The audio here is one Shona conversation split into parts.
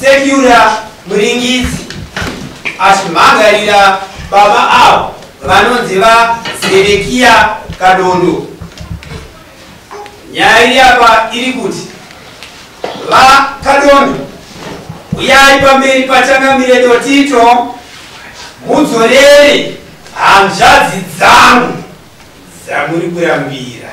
Sekura Muringidzi achimhangarira baba avo vanonzi VaZedekiya Kadondo. Nyaya iri apa iri kuti VaKadondo uyai pamberi paChangamire Dotito mudzorere hanzvadzi dzangu dzamuri kurambira.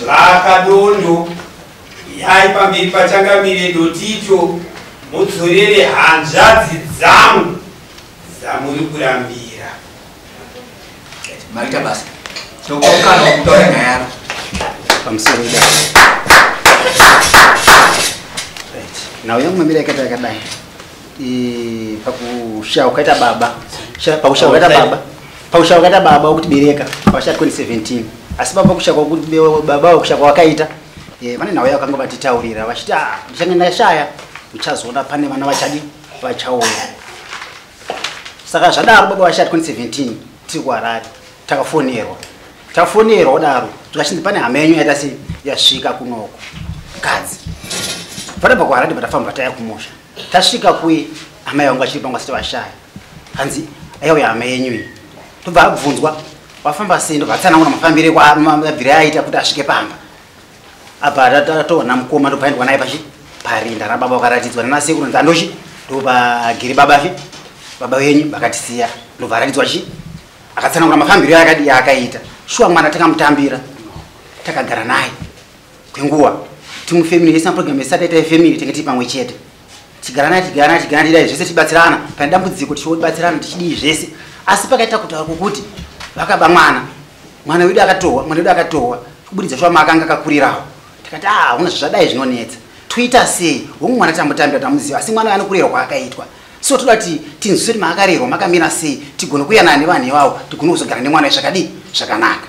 VaKadondo uyai pamberi paChangamire Dotito mudzorere hanzvadzi dzangu dzamuri kurambira. Maita basa. Tinokupa mukana wekutaura nyaya yako. Pamusoro idai. Right. Nhau yangu mamira yakaita yakadai. Pakushaya ukaita baba. Pakushaya ukaita baba. Pakushaya ukaita baba wokutibereka pashaya 2017. Asi baba kushaya kwakuti baba kushaya kwawakaita vane nhau yakanga vatitaurira vachiti ndichange ndashaya uchazoona pane vana vachadi vachauya. Saka zvadaro baba vashaya 2017 tiri kuHarare takafonerwa. Tafonerwa kudaro tikachinzi pane hama yenyu yaita sei yasvika kunoko mukadzi. Patabva kuHarare patafamba taya kumusha. Tasvika kuye amai vangu vachiri pangu vasati vashaya. Hanzi aiwa hama yenyu iyi. Tobva abvunzwa wafamba sei ndobva atsanangura mafambire mabvire aita kuti asvike pamba. Abva atatoona mukoma ndobva aendwa naye pachi parinda rababa vakaratidzwa nanasekuru nzi andochi ndopagere baba fe baba venyu vakatisiya ndobva aratidzwa chi akatsanangura mafambiro akadi akaita. Shuwa mwana takamutambira takagara naye kwenguva timufamily yese program yese taita yefamily tenge tiri pamwe chete tigara naye tigara naye tigara naye zvese tibatsirana pane dambudziko tichibatsirana tichidii zvese. Asi pakaita kutaura kwokuti vakaba mwana, mwana wedu akatohwa, mwana wedu akatohwa kuburidza shuwa makanga akakurirawo. Tikati huna zvadai zvinonetsa toita sei hongu mwana tambotambira tamuziva asi mwana anokurerwa kwaakaitwa. So toda kuti tinzwise kuti maakarerwa makamira sei tigone kuyanana nevanhu ivavo tigone kuzogara nemwana zvakadii zvakanaka.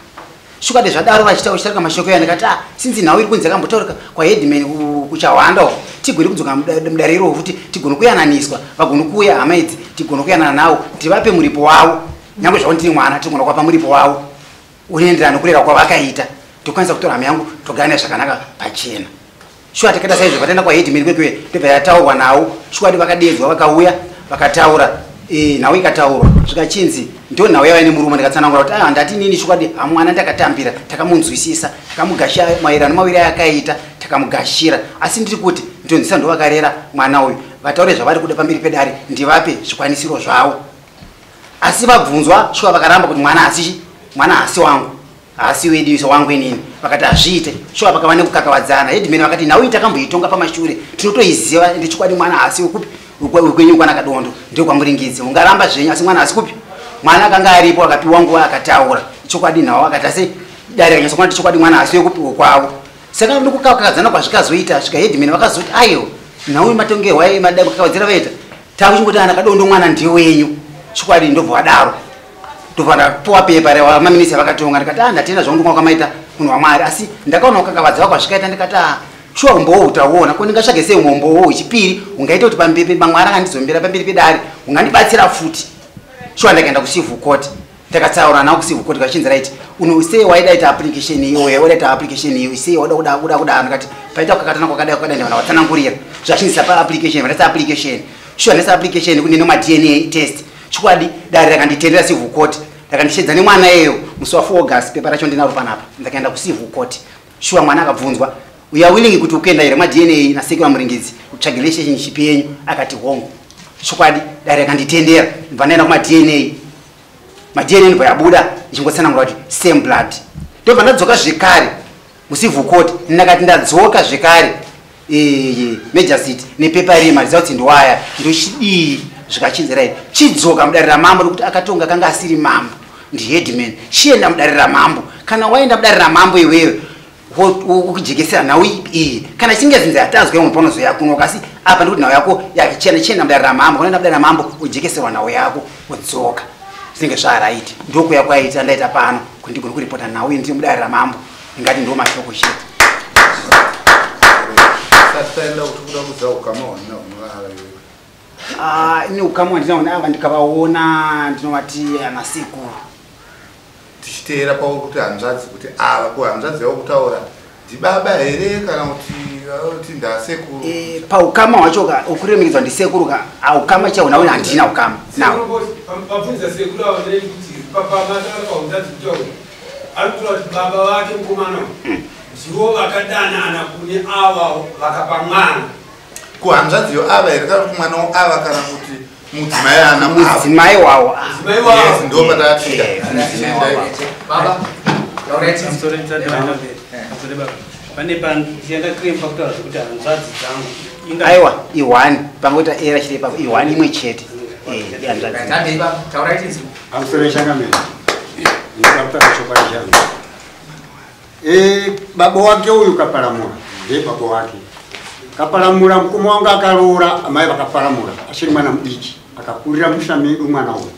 Shukade zvadaro vachitaurika mashoko aya ndikati sinzi nhau iri kunzi yakambotaurika kwaheadman kuchahwanda uko tigone kudzoka mudare iroro futi tigone kuyananiswa vagone kuuya hama idzi tigone kuyanana navo tivape muripo wavo nyangwe zvavo ndiri mwana tigona kuvapa muripo wavo unoenderana nokurera kwavakaita tokwanisa kutora hama yangu togara naye zvakanaka pachena. Shuwa takaita saizvo pataenda kwaheadman kwekwe ndobva yataurwa nawo. Shuwa vakadedzwa vakauya vakataura nhau ikataurwa zvikachinzi ndo nhau yava nemurume. Ndikatsanangura kuti ndati nini shuwa hamwana ndakatambira takamunzwisisa takamugashira maererano mawiri ayakaita takamugashira asi ndiri kuti ndonzisa ndo vakarera mwana uyu vataure zvavari kuda pamberi pedare ndivape zvikwanisiro zvavo. Asi vabvunzwa shuwa vakaramba kuti mwana asi mwana hasi wangu hasi wedu iso wangu inini vakati hazviite. Shuwa vakava nekukakavadzana headman vakati nhau iyi takamboitonga pamashure tinotoiziva ende chokwadi mwana hasi wekupi wekwenyu kwana Kadondo ndokwaMuringidzi ungaramba zvenyu asi mwana hasi kupi mwana akanga aripo akapiwa nguva akataura chokwadi nhau akati asi dare ranyatsokuona kuti chokwadi mwana hasi wekupi wekwavo. Saka ndokukakavadzana kwazvikazoita svika headman vakazoti aiwa nhau matongerwa makakavadzira vaita takuchingoti ana Kadondo mwana ndewenyu chokwadi ndobva vadaro. Ndobva ndapuwa pepa remaminista vakatonga ndikati ndatenda zvangu kwakamaita munhu waMwari asi ndakaona kukakavadza kwazvikaita ndikati shuwa umbowo utauona ko ndingatsvage sei umwe umbowo wechipiri ungaita kuti pamberi mangwana akandizombera pamberi pedare ungandibatsira futi. Shuwa ndakaenda kucivil court ndakatsaura nawo kucivil court kachinzi right uno sei waida ita application iyoyo waida ita application iyo sei wada kuda kuda kuda ndikati paita kukakatana kwakadai kwakadai ndivana watsanangurira zvachinzisa pa application vandaisa application. Shuwa ndaisa application kune nema DNA test. Chokwadi dare rakanditendera civil court rakandishedza nemwana iyeyo musi wa 4 August pepa racho ndinaro panapa ndakaenda kucivil court. Shuwa mwana akabvunzwa we are willing kuti ukuenda here maDNA nasekuru Muringidzi kutsvaga relationship yenyu akati hongu. Chokwadi dare rakanditendera ndibva ndaenda kumaDNA. MaDNA ndibva yabuda ichingotsanangura kuti same blood. Ndobva ndadzoka zvekare mucivil court ndakati ndadzoka zvekare Major City nepepa rema results ndowaya ndochidii zvikachinzi right chidzoka mudare ramambo nekuti akatonga kanga asiri mambo ndiheadman chienda mudare ramambo kana waenda mudare ramambo iwewe ukujekesera nhau iyi kana chinge zinzi hatazwa imwe panozoya kuno kasi apa ndikuti nhau yako yakichena chienda mudare ramambo unoenda mudare ramambo ujekeserwa nhau yako wodzoka zvinenge zvaraiti ndokuya kwaita ndaita pano kuti ndigone kuripota nhau iyi ndiri mudare ramambo ingati ndo mashoko chete. Sataenda kuti kuda kuziva ukama hwandinahwo nevava iwewe. Ini ukama hwandinahwo neava ndikavaona ndinovati ana sekuru. Tichiteera pauri kuti hanzvadzi kuti ava ko hanzvadzi yavo kutaura ndibaba here kana kuti Kuti ndasekuru. Paukama hwacho ka ukuremekedzwa ndisekuru ka aukama chaiwo nawo handina ukama nawo. Pabvunza sekuru avo ndinei kuti pamatakapaunzadzi kutaura ari kutaura kuti baba vake mukomana ndivo vakadanana kune ava vakapa mwana. Kuhanzvadziyo ava here kana kuti mwana ava kana kuti mudzimai ana mudzimai wawo? Mudzimai wawo. Yes, ndo patapinda. Baba, pane pandienda krempa kutaura zvekuti hanzvadzi dzangu. Aiwa, i1 pangoita era chete ipapo, i1 imwe chete. Hanzvadzi. Taurai tinzwe. Pamusoro changamire. Ndinoda chokwadi changu. Baba wake uyu Kaparamura, ndiye baba wake. Kaparamura mukoma wangu akaroora, amai vakaparamura, achiri mwana mudiki, akakurira musha medu mwana uyu.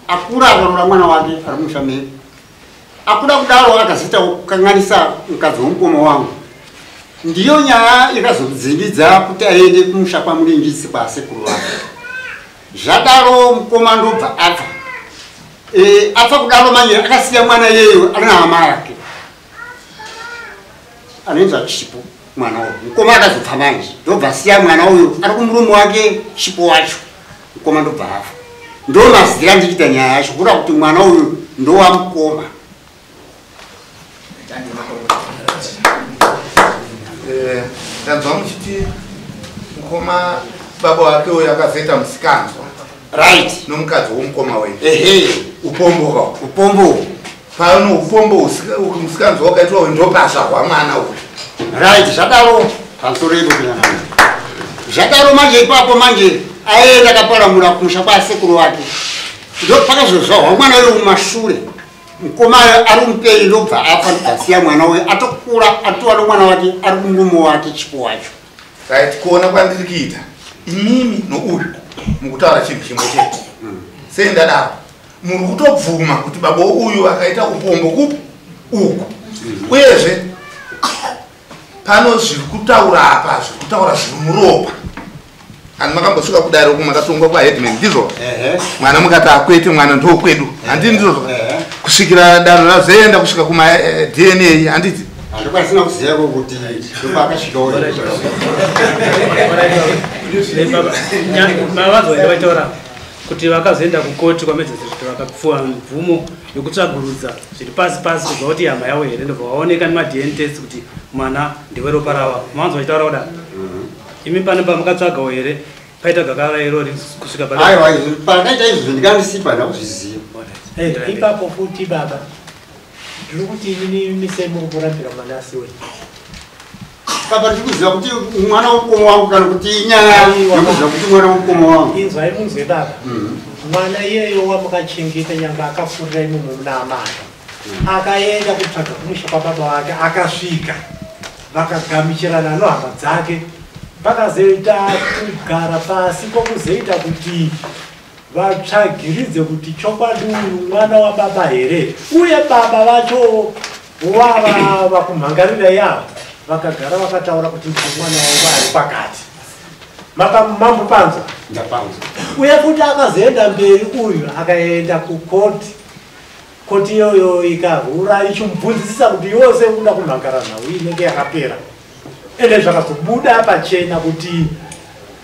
Akura akaroora mwana wake ari musha medu. Akura kudaro akazoita kukanganisa mukadzi womukoma wangu. Ndiyo nyaya ikazomudzimbidza kuti aende kumusha kwaMuringisi kwasekuru vake. Zvadaro mukoma ndobva afa. Afa kudaro manje akasiya mwana iyeyo ari nahama yake. Anoinzwa Chipo mwana uyu. Mukoma akazobva manje ndobva asiya mwana uyu ari kumurume wake Chipo wacho. Mukoma ndobva afa. Ndo mazira ndichiita nyaya yacho kuda kuti mwana uyu ndowamukoma. Ndanzwa muchiti mukoma baba wake uyu akazoita musikanzwa. Right. Nomukadzi womukoma wenyu. Ehe. Upombo ka. Upombo. Pano upombo musikanzwa wakaitwa ndopazvarwa mwana uyu. Right, zvadaro pamusoro ipo kunyana. Zvadaro manje ipapo manje aenda akaparamura kumusha kwasekuru wake. Ndopakazozvarwa mwana uyu mumashure. Mukoma ari mupenyu ndobva afa ndobva mwana uyu atokura atova nomwana wake ari kumurume wake Chipo wacho. Right, kuona kwandiri kuita imimi nouyu mukutaura chinhu chimwe chete. Sei ndadaro? Muri kutobvuma kuti baba uyu akaita upombo kupi uku. Uyezve pano zviri kutaura apa zviri kutaura zviri muropa. Ani makambosvika kudare uku makatongwa kwaheadman ndizvo? Mwana mukati akwete mwana ndokwedu. Handiti ndizvo? Kusvikira daro razoenda kusvika kuma DNA handiti? Handikwanisina kuziva kuti ndokwakasvikawo. Mavazoenda vaitaura kuti vakazoenda kukoti kwamedzesezvito vakapfuwa mvumo yokutsvagurudza zviri pasi pasi kubva kuti hama yavo here ndobva vaoneka nemaDNA test kuti mwana ndeweropa rava. Mavanzwa vachitaura kudaro. Imi pane pamakatsvagawo here paita gakava irori kusvika Aiwa, pakaita izvozvo ndikandisipa ndakuzviziva. Ipapo futi baba ndiri kuti inini sei muri kurambira mwana wenyu? Baba ndiri kuziva kuti mwana womukoma wangu kana kuti inyaya yekuziva kuti mwana womukoma wangu. Inzwai munzwe baba. Mwana iyeyo wamukachengeta nyangwe akafurira imomo muna amai. Akaenda kutsvaga kumusha kwababa wake akasvika. Vakagamichirana nohama dzake. Vakazoita kugara pasi kwokuzoita kuti vatsvagiridze kuti chokwadi uyu mwana wababa here. Uye baba vacho wava vakumhangarira yavo vakagara vakataura kuti mwana wangu ari pakati. Mambopanzwa? Ndapanzwa. Uye futi akazoenda mberi uyu akaenda kukoti. Koti iyoyo ikahura ichimubvunzisisa kuti yose unoda kumhangara nhau inenge yakapera. Ende zvakazobuda pachena kuti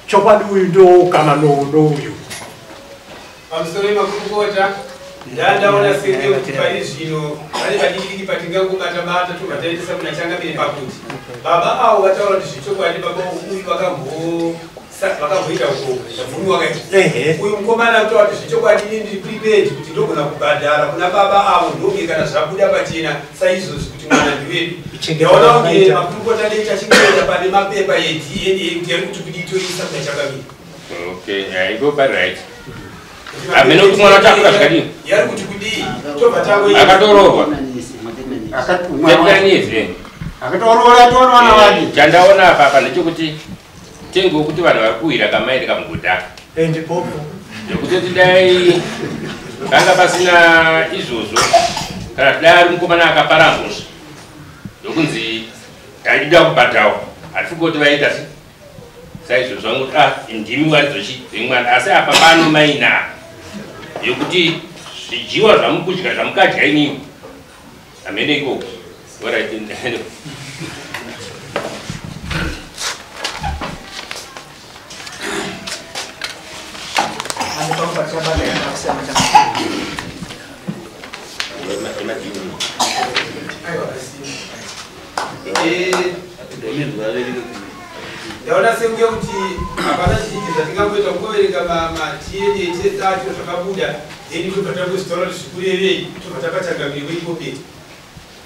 chokwadi uyu ndoukama nouyu. Pamusoro makurukota ndandaona senge kuti pari zvino pane padikidiki patingangobata-bata tobva taendesa kuna changamire pakuti baba avo vataura kuti zvechokwadi baba uyu vakamboita ukombo zvabvumi wakaita. Uyu mukomana kutaura kuti zvechokwadi ini ndiri prepared kuti ndogona kubhadhara kuna baba avo ndonge kana zvabuda pachena saizvozvi kuti mwana ndiwedu. Ndaona kunge makurukota dei tachingoenda pane mapepa eDNA kuti ari kuti kudii toisa kuna changamire. Okay, ipo pari right. Amene kuti mwana wacho akura zvakadini? Yari kuti kudii? Tobva tangoita. Akatoroorwa. Akatoroora toona vana vake. Chandaona apa apa ndechekuti tengo kuti vanhu vari kuwira kamairi kamugodhaka. Ndipopo. Nekuti dai panga pasina izvozvo kana dai ari mukomana akapara mhosva ndokunzi taida kubhadhawa hatisi kuti vaita sei saizvozvo vanguti ndimi warizochi dzemwana asi apa pano maina yekuti zvidyiwa zvamukudya zvamukadya inini hamene ikoko. Alright. zvemadini. Ndaona sekunge kuti hapana zvizhinji zvatingangoita kungoverenga maDNA test acho zvakabuda, then tobva tangozvitaura kuti zvikurevei, tobva tapachangamire weikope.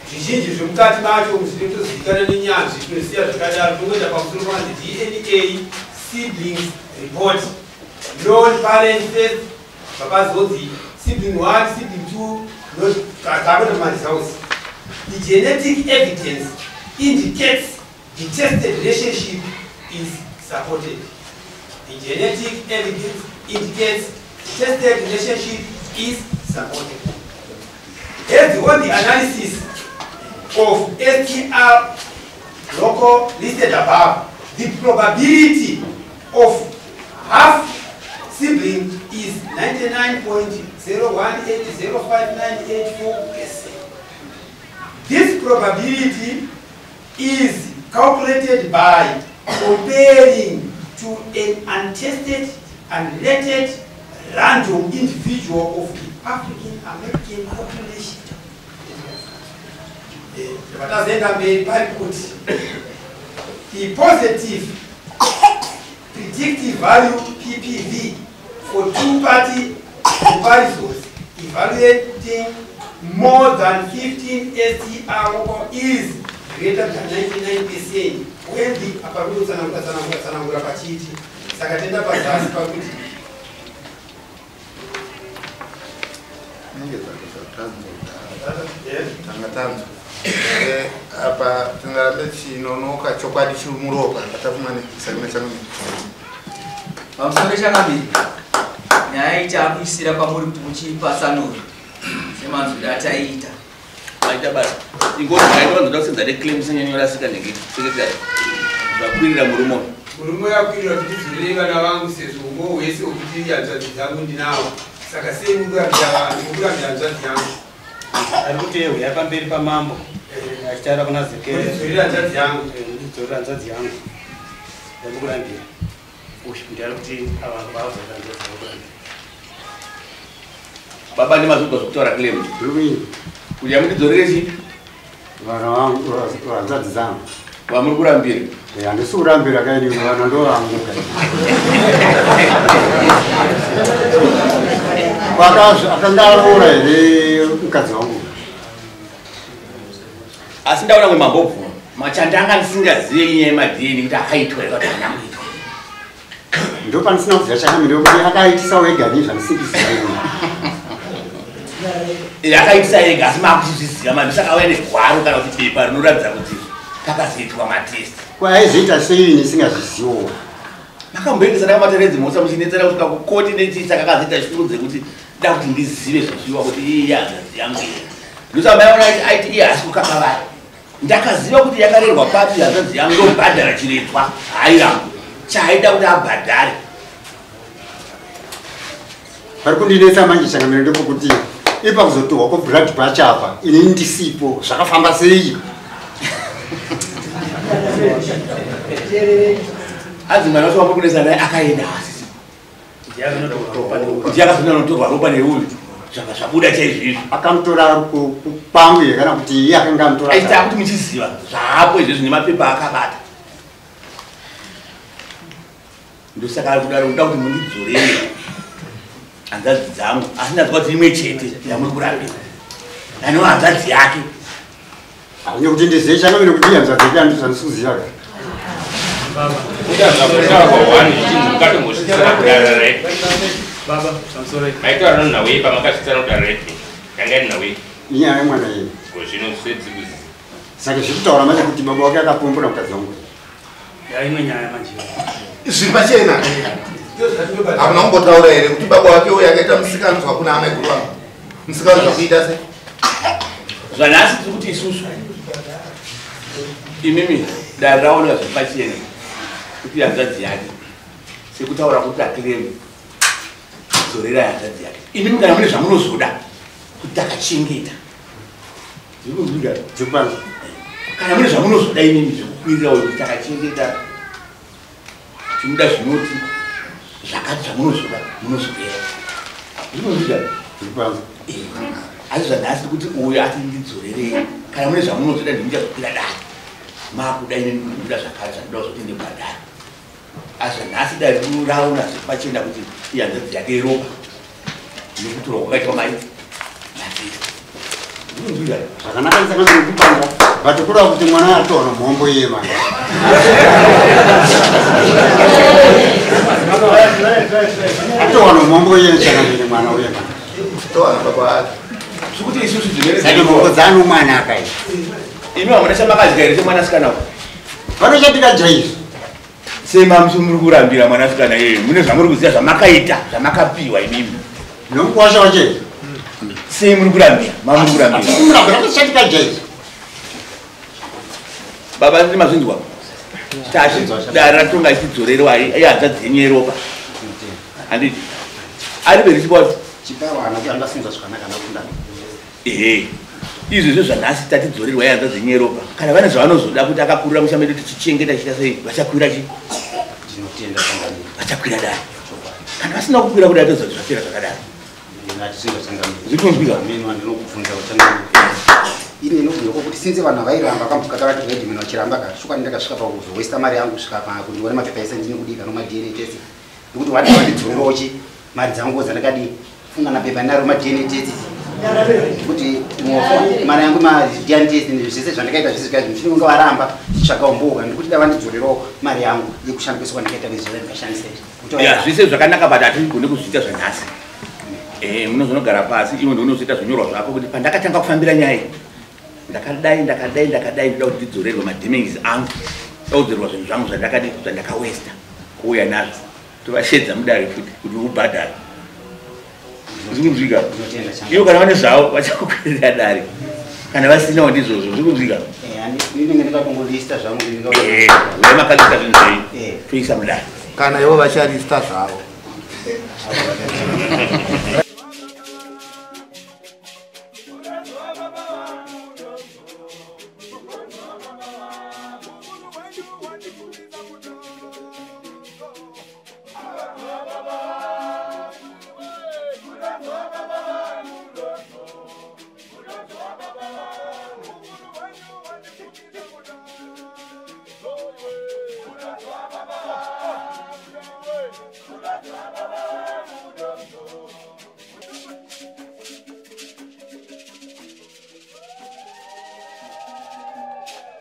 Zvizhinji zvemukati macho zvinotozivikana nenyanzvi, tinosiya zvakadaro. Tongoenda pamusoro pakanzi DNA siblings report, known parent first, vapazonzi sibling 1, sibling 2, takuenda mumaresults. The genetic evidence indicates the tested relationship is supported. The genetic evidence indicates the tested relationship is supported. Based on the analysis of STR loci listed above, the probability of half sibling is 99.0180598 4%. This probability is calculated by comparing to an untested, unrelated, random individual of the African American population. Vatazoenda mberi pari kuti the positive predictive value, PPV, for two-party comparisons evaluating more than 15 STR is greater than 99% when the apa kutsanangura tsanangura tsanangura pachiti. Saka tenda pazasi pakuti Nenge tanga tanzwa. Apa tingarambe tichinonoka, chokwadi chiri muropa patafumane chamene. Pamusoro chakambiri, nyaya iyi taakuisira kwamuri kuti muchipatsanura semanzwiro ataiita. Maita basa. Ingoti maita vanzoda kusenza neclaim senyanyorasika nenge secretary zvakwirira murume uyu. Murume yakwirira kuti ndidzorere vana vangu, sezvo umbo hwese hwekuti hanzvadzi dzangu ndinawo. Saka sei mukurambira vanhu, mukurambira hanzvadzi yangu? Ari kuti huya pamberi pamambo achitaura kuna Zekere. Mundidzorere hanzvadzi yangu. Mundidzorere hanzvadzi yangu, ndamukurambira. Uyu ndiari kuti ava vazorera hanzvadzi yangu kurambira. Baba, nemazvigwa zvokutaura claim kuti yamundidzorere chi Vana vangu, hanzvadzi dzangu. Vamuri kurambira. Handisi kurambira kaini, vana ndo vangu kai. Akanga aroora here mukadzi wangu? Asi ndaona mwe mambobvuma machandanga ndisingazive inyaya yemaDNA kuti akaitwa here kuti haana kuitwa. Ndo pandisina kuziva chakamire kuti akaitisa wega ni zvandisingiziva ini. Akaitisa ega, asi makuchizviziva manje, sakauya negwaro kana kuti bepa rinoratidza kuti pakazoitwa matest. Kwaaizoita sei nisingazvizivo? Makamboendesa nakamateredzi mhosva muchinetsera kusvika kukoti nechii, saka akazoita shungu dzekuti da kuti ndizive zvezviwa kuti iyi hanzvadzi yangu iyi. Ndosaka maiona aiti iye haasi kukakavari, ndakaziva kuti yakarerwa papi hanzvadzi yangu, ndobhadhara chiredzwa hairangu chaaida kuti abhadhare. Pari kundinetsa manje changamire ndepokuti ipa kuzotorwa kwoblood pacho apa ini ndisipo, zvakafamba sei? Hanzi mwana wacho wamuri kunetsa naye akaenda asisi, ndiye akazonotorwa ropa neuyu, zvabva zvabuda chaizvo izvo. Akamutora ari kwangu here kana kuti iye akanga amutora? Aita kuti muchiziva zvaapo izvezvi nemapepa akabata, ndosaka ari kudaro kuda kuti mundidzorere hanzvadzi dzangu. Asi ndazwa kuti imwe chete yamuri kurambira ane hanzvadzi yake. Nekuti ndizive changamire kuti ihanzvadzi yake handizvo zvandisi kuziva ka. Mukatombosvitsana kudare repi? Baba, pamusoro. Maitaura nenhau yei pamakasvitsana kudare repi? Yanga iri nhau yei? Inyaya yemwana iyi. Ko zvino sedzi kuziva. Saka zviri kutaura manje kuti baba wake akapombora mukadzi wangu. Ya, imwe nyaya manje. Zviri pachena, hamuna kumbotaura here kuti baba wake uyu akaita musikanzwa kuna amaiguru vangu? Musikanzwa kuita sei? Zvanhasi tiri kuti isusu imimi dare raoneka zviri pachena kuti hanzvadzi yake, sekutaura kuti aclaim dzorera hanzvadzi yake. Imimi kana mune zvamunozoda kuti takachengeta, zviri Dzikupanza. Kana mune zvamunozoda imimi zvekukwirira kuti takachengeta, tinoda zvinoti zvakati, zvamunozoda munozopera, zvinozvida. Dzikupanza. Asi zvanhasi kuti uyu ati ndidzorerei kana mune zvamunozoda ndimuchazokwira dare. Makuda ini ndikuda zvakare zvandinoda kuzoti ndibhadhare. Asi zvanhasi dare rinorauna zvepachena kuti ihanzvadzi yake yeropa nekutorwa kwakaitwa mai mazita. Zvakanaka ndisakandikupanga but kuda kuti mwana atoona mhombo iye manje. Atowana mhombo iye chakanire mwana uye manje. Towana baba ake. Zvikuti isusu zvinenge Saka mhombo dzanu mwana akai. Imi hamuna chamakadya here chemwanasikana uyu? Vanochatika izvi. Semamusi muri kurambira mwanasikana iyeyo mune zvamuri kuziva zvamakaita zvamakapiwa imimi. Nomukwasha wache. Sei muri kurambira? Mamuri kurambira. Murambira kuchatika izvi. Baba ndiri mazvinzwa. Tashi dare ratonga ichidzorerwa ihanzvadzi yenyu yeropa. Handiti. Ari berichiboti. Chipawana kuti angasunza zvakanaka nakunda. Ehe. Izvi zvezvanhasi tatidzorerwa ihanzvadzi yenyu yeropa. Kana vane zvavanozoda kuti akakurira musha medu tichichengeta chiita sei vachakwira chi? Ndinotenda changamire. Vachakwira dare. Kana vasina kukwira kudai toziva kuti zvapera zvakadaro. Ndinatisinga changamire. Zviri kunzwika? Mimi ndinokubvunza changamire. Ini ndinobvunza kuti since vanhu vairamba kambuka kavati ready mina vachiramba ka shuka ndakasvika pakuzowesta mari yangu kusvika pa kuti ndione mapepa ese ndine kudika no maDNA test. Ndikuti wati wandidzorerowo chi mari dzangu dzandakadi funga na pepa naro maDNA test. Kuti mari yangu maDNA test zvese zvandakaita zvese zvikazi muchini unga varamba chitsvaga umboka ndikuti da vandidzorerowo mari yangu yekushandisa kwandakaita nezvese ndikashandisa izvi. Ya zvese zvakanaka but hatigone kuzviita zvanhasi. Munozonogara pasi iwe ndounozoita zvinyorwa zvako kuti pandakatanga kufambira nyaya ndakadai ndakadai ndakadai ndoda kuti ndidzorerwe madamages angu ndoda kudzorerwa zvinhu zvangu zvandakadi zvandakawesta kuuya nazvo tovashedza mudare futi kuti ubhadhare. Zviri kunzwika? Ivo kana vane zvavo vachakukwirira dare kana vasinawo ndizvozvo. Zviri kunzwika? Ndinenge ndikatongolista zvangu. Uye makalista zvinhu zvenyu toisa mudare. Kana ivo vacharista zvavo.